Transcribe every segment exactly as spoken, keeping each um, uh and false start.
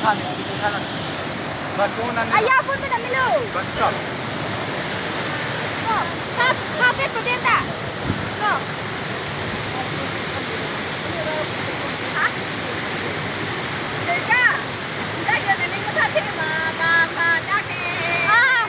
Ayah, phone pe damlo. Ko, kap, kap pe pudin ta. Ko. Ha? Deka. Deka, dia ni kata tema, ma, ma, deka. Ah.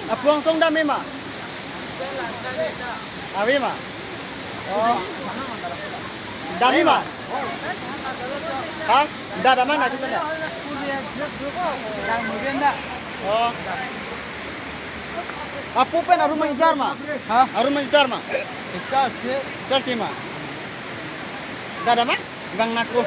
Apu angsong dam-e ma? Ave ma? Oh. Dam-e ma? Ha? Da dam-e na kita da? Oh. Apu pen arum mangjar ma? Ha? Arum mangjar ma? Jar si. Jar si ma? Da dam-e? Bang nako.